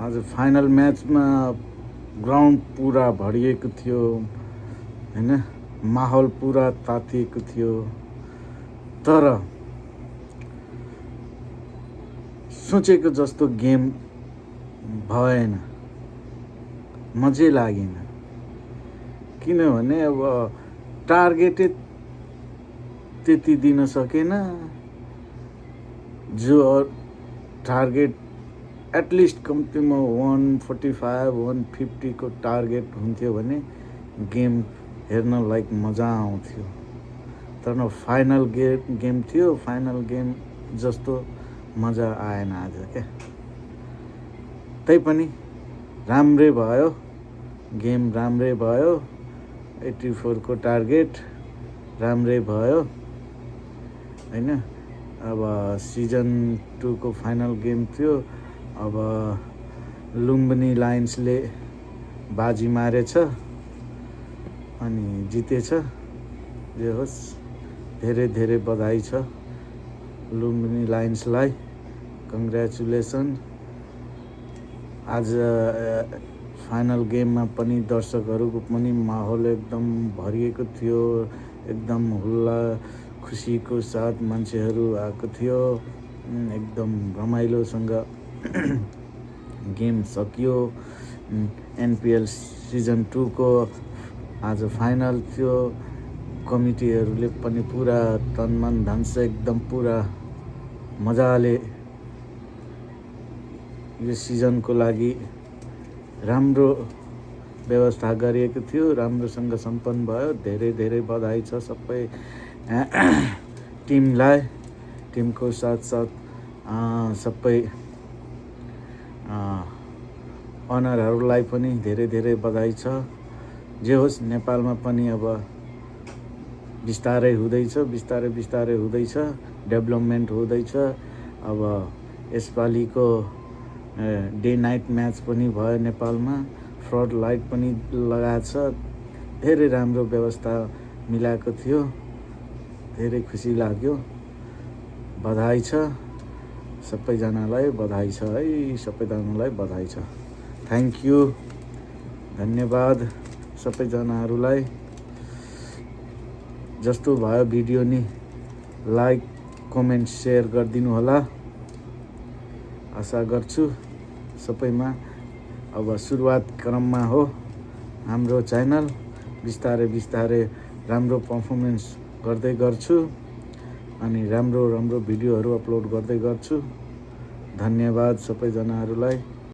आज फाइनल म्याचमा ग्राउन्ड पुरा भरिएको थियो हैन, माहौल पुरा तातिएको थियो, तर सोचेको जस्तो गेम भएन, मजै लागेन। किनभने अब टार्गेटै त्यति दिन सकेन, जो टार्गेट एटलिस्ट कम्तीमा 145-150 को टार्गेट हुन्थ्यो भने गेम हेर्न लाइक मजा आउँथ्यो। तर फाइनल गेम थियो, फाइनल गेम जस्तो मजा आएन आज क्या। तैपनि राम्रै भयो, गेम राम्रै भयो, 84 को टार्गेट राम्रै भयो हैन। अब सिजन 2 को फाइनल गेम थियो। अब लुम्बिनी लायन्सले बाजी मारेछ अनि जितेछ। जे होस्, धेरै धेरै बधाई छ लुम्बिनी लायन्सलाई, कङ्ग्रेचुलेसन। आज फाइनल गेममा पनि दर्शकहरूको पनि माहौल एकदम भरिएको थियो, एकदम हुल्ला खुसीको साथ मान्छेहरू आएको थियो, एकदम रमाइलोसँग गेम सकियो। एनपिएल सिजन 2 को आज फाइनल थियो। कमिटीहरूले पनि पुरा तनमन धनसे एकदम पुरा मजाले यो सिजनको लागि राम्रो व्यवस्था गरिएको थियो, राम्रोसँग सम्पन्न भयो। धेरै धेरै बधाई छ सबै टिमलाई, टिमको साथसाथ सबै अनरहरूलाई पनि धेरै धेरै बधाई छ। जे होस्, नेपालमा पनि अब बिस्तारै हुँदैछ, बिस्तारै हुँदैछ, डेभलपमेन्ट हुँदैछ। अब यसपालिको डे नाइट म्याच पनि भयो नेपालमा, फ्लड लाइट पनि लगाएको छ, धेरै राम्रो व्यवस्था मिलाएको थियो, धेरै खुसी लाग्यो। बधाई छ सबैजनालाई, बधाई छ है, सबैजनालाई बधाई छ। थ्याङ्क यू, धन्यवाद सबैजनाहरूलाई। जस्तो भयो भिडियो नि लाइक, कमेन्ट, सेयर गरिदिनु होला, आशा गर्छु सबैमा। अब सुरुवात क्रममा हो हाम्रो च्यानल, बिस्तारै राम्रो पर्फर्मेन्स गर्दै गर्छु अनि राम्रो भिडियोहरू अपलोड गर्दै गर्छु। धन्यवाद सबैजनाहरूलाई।